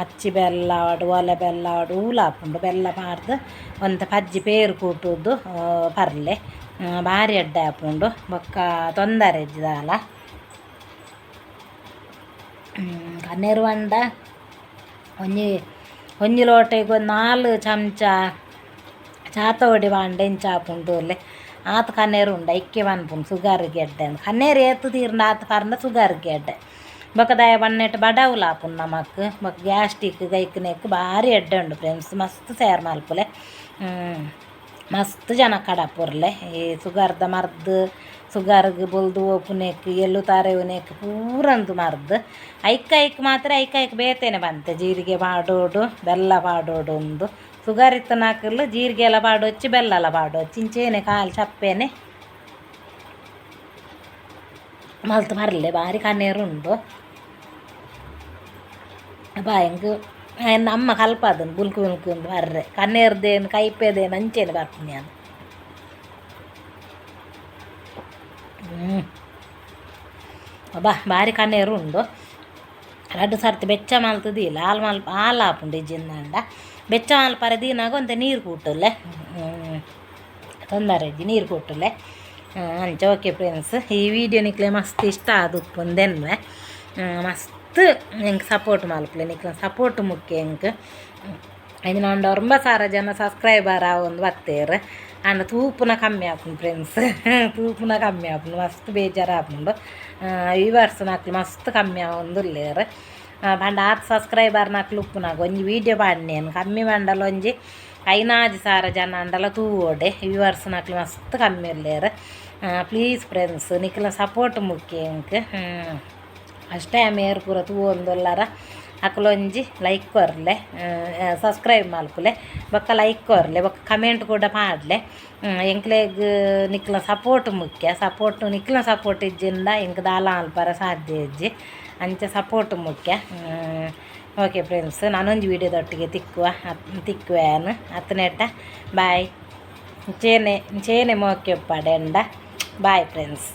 ಅಚ್ಚಿ ಬೆಲ್ಲ ಆವಡ್ ಓಲೆ ಬೆಲ್ಲ ಆವಡ್ ಓಲು ಆಪುಂಡು ಬೆಲ್ಲ ಪಾಡ್ದು ಒಂತೆ ಪಜ್ಜಿ ಪೇರು ಕೂಟುದು ಪರ್ಲೆ ಬಾರಿ ಎಡ್ಡೆ ಆಪುಂಡು ಬೊಕ್ಕ ತೊಂದರೆ ಇಜ್ಜಿ ದಾಲ ಕನ್ನೇರು ಪಂಡ ಒಂಜಿ ಒಂಜಿ ಲೋಟೆಗ್ ಒಂಜಿ 4 ಚಮಚ ಚಾತೋಡಿ ಪಾಂಡ ಎಂಚ ಆಪುಂಡು ತೂಲೆ ಆತ್ ಕನ್ನೇರು ಉಂಡು ಐಕ್ಕೆ ಪನ್ಪುಂಡು ಸುಗರ್ಗ್ ಎಡ್ಡೆ ಅಂದ್ ಕನ್ನೇರು ಏತ್ ತೀರ್ಂಡ ಆತ್ ಪರ್ಂಡ ಸುಗರ್ಗ್ ಎಡ್ಡೆ ಬೊಕ ದಾಯೆ ಪಂಡ ಬಡವುಲ ಆಪುಂಡು ನಮಕ್ ಬೊಕ ಗ್ಯಾಸ್ಟ್ರಿಕ್ ಗೈಕ್ ನೆಕ್ ಬಾರಿ ಎಡ್ಡೆ ಉಂಡು ಫ್ರೆಂಡ್ಸ್ ಮಸ್ತ್ ತಯಾರು ಮಲ್ಪುಲೆ ಮಸ್ತ್ ಜನ ಕಡಪುರ್ಲೆ ಈ ಸುಗರ್ದ ಮರ್ದ್ ಸುಗರ್ಗ್ ಬೊಲ್ದು ಪೋಪುನೆಕ್ ಎಲ್ಲು ತರೆವುನೆಕ್ ಪೂರ ಉಂದು ಮರ್ದ್ ಐಕ್ ಐಕ್ ಮಾತ್ರ ಐಕ್ ಐಕ್ ಬೇತೆನೆ ಬಂತೆ ಜೀರಿಗೆ ಪಾಡೋಡು ಬೆಲ್ಲ ಪಾಡೋಡು ಉಂದು ಸುಗರ್ ಇತ್ತಿನಕುಲು ಜೀರಿಗೆ ಎಲ್ಲ ಪಾಡೊಚ್ಚಿ ಬೆಲ್ಲಲ ಪಾಡೊಚ್ಚಿ ಇಂಚೇನೆ ಖಾಲಿ ಚಪ್ಪೆನೆ ಮಲ್ತ್ ಪರ್ಲೆ ಬಾರಿ ಕಣ್ಣೀರು ಉಂಡು ಅಬ್ಬಾ ಎಂಕ್ ಎನ್ನ ಅಮ್ಮ ಕಲ್ಪಾದನ್ ಬುಲ್ಕು ಬುಲ್ಕು ಅಂದ್ ಬರ್ರೆ ಕಣ್ಣೀರ್ದೇನು ಕೈಪೆದೇನು ಅಂಚೆನೆ ಬರ್ಪುನಿ ಯಾನ್. ಅಬ್ಬಾ ಬಾರಿ ಕಣ್ಣೀರು ಉಂಡು ರಡ್ಡ್ ಸರ್ತಿ ಬೆಚ್ಚ ಮಲ್ತ್ ದೀಲ ಆಲ್ ಮಲ್ಪ ಆಲ್ ಆಪುಂಡು ಇಜ್ಜಿಂದಾಂಡ ಬೆಚ್ಚ ಮಲ್ಪರೆ ದೀನಾಗ ಒಂತೆ ನೀರು ಕೂಟುಲೆ ತೊಂದರೆ ಇಜ್ಜಿ ನೀರು ಕೂಟುಲೆ ಅಂಚ ಓಕೆ ಫ್ರೆಂಡ್ಸ್ ಈ ವಿಡಿಯೋ ನಿಕ್ಲೆ ಮಸ್ತ್ ಇಷ್ಟ ಆದುಪ್ಪುಂದೆನ್ನುವೆ ಮಸ್ತ್ ಎಂಕ್ ಸಪೋರ್ಟ್ ಮಲ್ಪುಲೆ ನಿಕ್ಲೆ ಸಪೋರ್ಟ್ ಮುಖ್ಯ ಎಂಕ್ ಇಂಚಿನ ಒಂಬ ಸಾರ ಜನ ಸಬ್ಸ್ಕ್ರೈಬರ್ ಆವೊಂದು ಬತ್ತೇರ್ ಆಂಡ ತೂಪುನ ಕಮ್ಮಿ ಆಪುಂಡು ಫ್ರೆಂಡ್ಸ್ ತೂಪುನ ಕಮ್ಮಿ ಆಪುಂಡು ಮಸ್ತ್ ಬೇಜಾರು ಆಪುಂಡು ವ್ಯೂವರ್ಸ್ ನಕ್ಲು ಮಸ್ತ್ ಕಮ್ಮಿ ಆವೊಂದುಲ್ಲೆರ್ ಪಂಡ ಆತ್ ಸಬ್ಸ್ಕ್ರೈಬರ್ ನಕ್ಲು ಉಪ್ಪುನಾಗ ಒಂಜಿ ವೀಡಿಯೋ ಪಾಡ್ನೇನು ಕಮ್ಮಿ ಪಂಡಲ ಒಂಜಿ 5-6 ಸಾವಿರ ಜನ ಅಂಡಲ ತೂವೊಡೆ ವ್ಯೂವರ್ಸ್ ನಕ್ಲು ಮಸ್ತ್ ಕಮ್ಮಿ ಉಲ್ಲೆರ್ ಪ್ಲೀಸ್ ಫ್ರೆಂಡ್ಸ್ ನಿಕ್ಲೆ ಸಪೋರ್ಟ್ ಮುಖ್ಯ ಎಂಕ್ ಫಸ್ಟ್ ಟೈಮ್ ಏರ್ ಪೂರ ತೂವೊಂದುಲ್ಲರ ಅಕುಲೊಂಜಿ ಲೈಕ್ ಕೊರ್ಲೆ ಸಬ್ಸ್ಕ್ರೈಬ್ ಮಲ್ಪುಲೆ ಬೊಕ್ಕ ಲೈಕ್ ಕೊರ್ಲೆ ಬೊಕ್ಕ ಕಮೆಂಟ್ ಕೂಡ ಪಾಡ್ಲೆ ಎಂಕ್ಲೆಗ್ ನಿಕ್ಲೆ ಸಪೋರ್ಟ್ ಮುಖ್ಯ ಸಪೋರ್ಟ್ ನಿಕ್ಲೆ ಸಪೋರ್ಟ್ ಇಜ್ಜಿಂಡ ಎಂಕ್ ದಾಲ ಮಲ್ಪರೆ ಸಾಧ್ಯ ಇಜ್ಜಿ ಅಂಚ ಸಪೋರ್ಟ್ ಮುಖ್ಯ ಓಕೆ ಫ್ರೆಂಡ್ಸ್ ನಾನೊಂಜಿ ವೀಡಿಯೋದೊಟ್ಟಿಗೆ ತಿಕ್ಕುವ ತಿಕ್ಕುವೆ ಅತ್ತನೇಟ ಬಾಯ್ ಚೇನೆ ಚೇನೆ ಮೋಕೆ ಉಪ್ಪಾಡೆಂಡ ಬಾಯ್ ಫ್ರೆಂಡ್ಸ್.